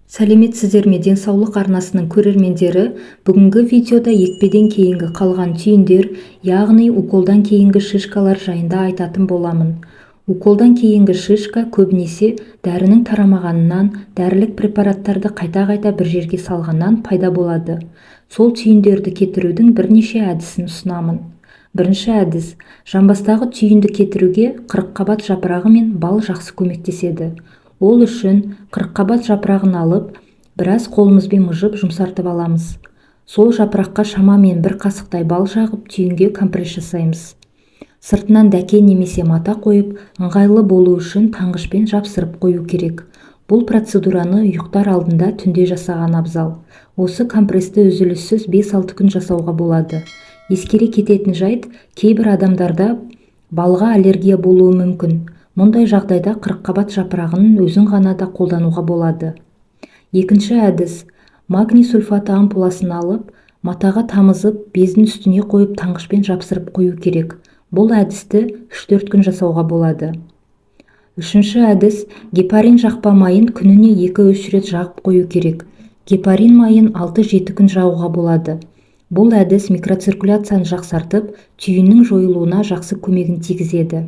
Сәлеметсіздер ме, Денсаулық арнасының көрермендері! Бүгінгі видеода екпеден кейінгі қалған түйіндер, яғни уколдан кейінгі шишкалар жайында айтатын боламын. Уколдан кейінгі шишка көбінесе дәрінің тарамағанынан, дәрілік препараттарды қайта-қайта бір жерге салғаннан пайда болады. Сол түйіндерді кетірудің бірнеше әдісін ұсынамын. Бірінші әдіс: жамбастағы түйінді кетіруге қырыққабат жапырағы мен бал жақсы көмектеседі. Ол үшін қырыққабат жапырағын алып, біраз қолымызбен мыжып, жұмсартып аламыз. Сол жапыраққа шамамен бір қасықтай бал жағып, түйінге компресс жасаймыз. Сыртынан дәке немесе мата қойып, ыңғайлы болу үшін таңғышпен жапсырып қою керек. Бұл процедураны ұйықтар алдында түнде жасаған абзал. Осы компрессті үзіліссіз 5-6 күн жасауға болады. Ескере кететін жайт: кейбір адамдарда балға аллергия болуы мүмкін. Мұндай жағдайда қырыққабат жапырағының өзін ғана да қолдануға болады. Екінші әдіс: магний сульфаты ампуласын алып, матаға тамызып, бездің үстіне қойып, таңғышпен жапсырып қою керек. Бұл әдісті 3-4 күн жасауға болады. Үшінші әдіс: гепарин жақпа майын күніне 2-3 рет жағып қою керек. Гепарин майын 6-7 күн жағуға болады. Бұл әдіс микроциркуляцияны жақсартып, түйіннің жойылуына жақсы көмегін тигізеді.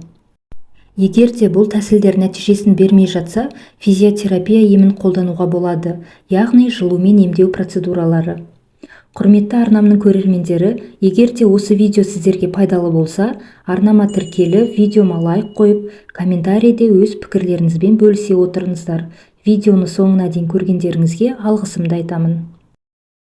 Егер де бұл тәсілдер нәтижесін бермей жатса, физиотерапия емін қолдануға болады, яғни жылумен емдеу процедуралары. Құрметті арнамның көрермендері, егер де осы видео сіздерге пайдалы болса, арнама тіркеліп, видеома лайк қойып, комментарийде өз пікірлеріңізбен бөлісе отырыңыздар. Видеоны соңына дейін көргендеріңізге алғысымды айтамын.